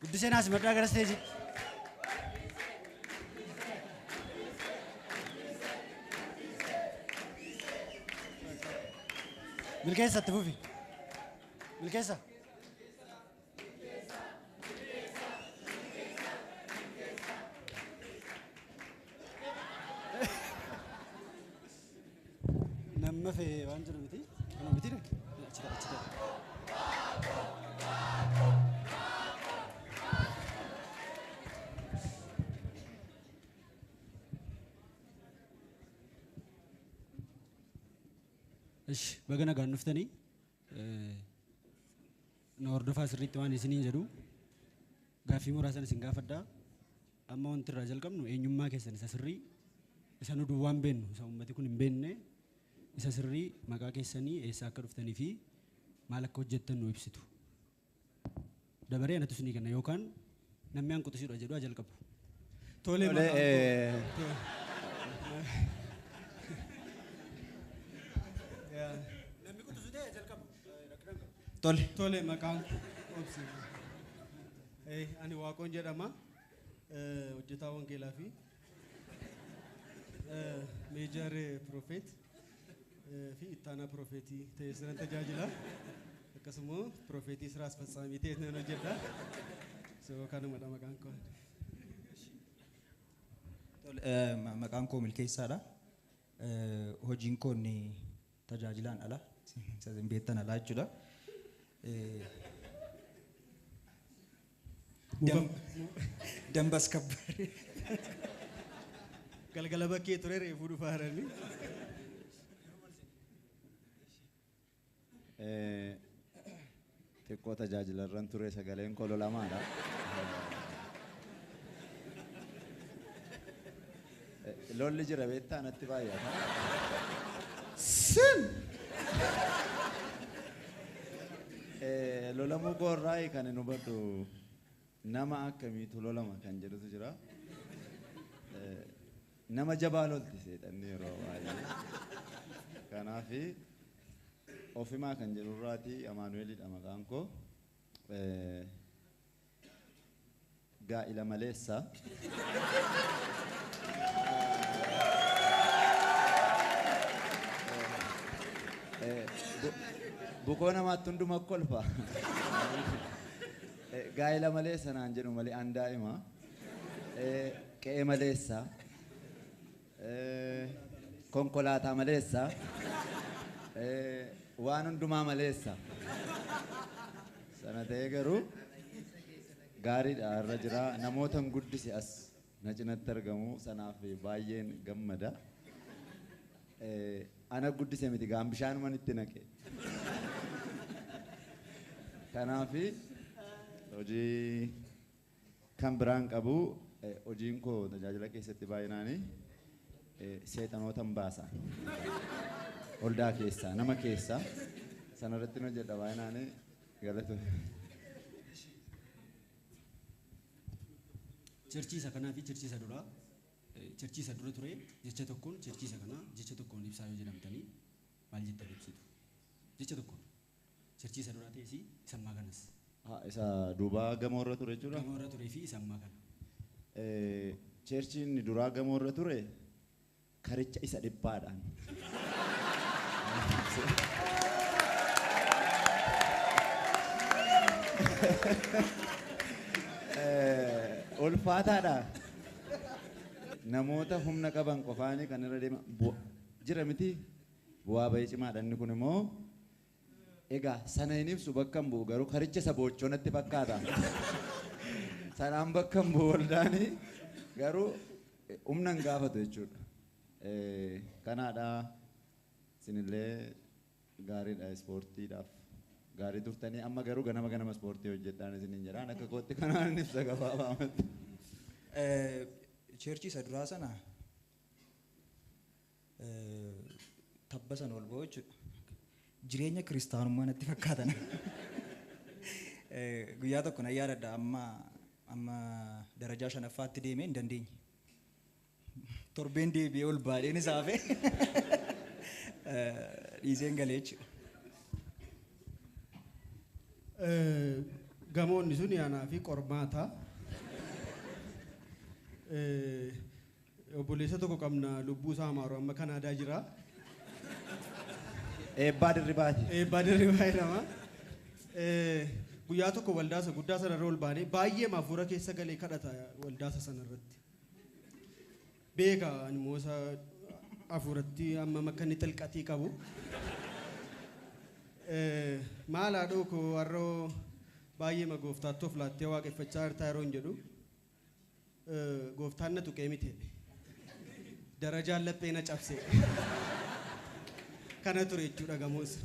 Guddisee naas maddaa gara isteejitti. Milkeessa itti fufi. Milkeessa. Namma fee waan jiru miti. Kana miti dha. Achi ta'a achi ta'a. Ishi baga nagaan dhuftanii na hordofaa sirriitti waan isiniin jedhu gaaffii muraasan isin gaafadhaa. Amma wanti irraa jalqabnu eenyummaa keessan isa sirrii isa nu duwwaan beennu isa uummati kun hin beekne isa sirrii maqaa keessanii eessa akka dhuftanii fi maal akka hojjettan nu ibsitu. Dabaree anatu isinii kenna yookaan namni an quxisuudha jedhu haa jalqabu. Tole Tole, maqaan koo Namni quxisuu ta'e jalqabu. Tole. Tole maqaan koo obsi. Ani Waaqoon jedhama. Hojjetaa wangeelaa fi major prophet fi ittaanaa prophetii ta'ee siran tajaajila. Akkasuma prophetii ስራ አስፈጻሚ ta'ee nan hojjedha. So kanumadha maqaan koo. Tole, maqaan koo Milkeessaadha. Hojiin koo inni tajaajilaan ala, isa isin beektan alaa jechuudha. Dambas kabbaree. Galgala bakkee ture reefuu dhufaa jirani. Xiqqoo tajaajilarran ture sagaleen koo lolamaadha. Lolli jira beektaa natti baay'ata. Sin! Lolamuu koorraa kan hin hubadhu nama akkamiitu lolama kan jedhutu jira. Nama jabaa lolti seexanni yeroo baay'ee. Kanaaf ofimaa kan jedhurraati Amaanu'eelidha maqaan koo. Gaa'ila maleessa. Bukoo namaatti hunduma kolfa. Gaa'ila maleessa naan jedhu malee an daa'ima. Qe'ee maleessa. Konkolaataa maleessa. Waan hundumaa maleessa. Sana ta'ee garuu gaariidha irra jira. Namoota hin guddise as na cinatti argamu sanaaf baay'een gammada. Ana guddise miti gaan bishaanuman itti naqe. Kanaaf hojii kan biraan qabu hojiin koo tajaajila keessatti baay'inaani seexanoota hin baasa. Oldaa keessaa nama keessaa sanarratti hojjedha baay'inaani galatu. Churchii isa kanaa fi churchii isa duraa churchii isa dura ture jecha tokkoon churchii isa kanaa jecha tokkoon ibsaa yoo jedhamtanii maal jettanii ibsitu? Jecha tokkoon churchii isa duraa ta'es isa ammaa kanas. Isa duubaa gamoorra ture jechuudha. Gamoorra turee fi isa ammaa kana. Churchiin duraa gamoorra ture karicha isa dhiphaadhaan. Ulfaataadha. Namoota humna qaban qofaanii kan irra deeman jira miti bu'aa bahii cimaadha inni kun immoo egaa sana hin ibsu bakka hin bu'u garuu karicha isa boochoo natti fakkaata. Sanaan bakka hin bu'u waldaanii garuu humna hin gaafatu jechuudha. Kanaadha isinillee gaariidha ispoortiidhaaf gaarii turtanii amma garuu ganama ganama ispoortii hojjedhaan isiniin jedhaan akka kootti kanaan ibsa gabaabaamatti. Churchii isa duraa sana tabba sana ol ba'u jechuudha. Jireenya kiristaanummaa natti fakkaatan. Guyyaa tokko nan yaadadha amma darajaa shanaffaatti deemee hin dandeenye. Torbeen deebi'ee ol baadheen isaa hafe dhiiseen galee jechuudha. Gamoonni sun anaa fi qormaata. Obboleessa tokko qabna, lubbuu isaa amaaru, amma Kanaadaa jira. Eebbaa Dirribaati. Eebbaa Dirribaa jedhama. Guyyaa tokko waldaasa guddaa sanarra ol baanee baay'ee hafuura keessa galee kadhata waldaasa sanarratti. Beeka ani immoo isa hafuuratti amma akka inni xilqatii qabu. Maal haadhoo koo, har'oo baay'ee gooftaatti of laattee waaqeffachaa jirtaa yeroo hin jedhu, gooftaan na tuqee miti jedhe. Darajaan laphee na cabse. Kana ture jechuudha gamoon sun.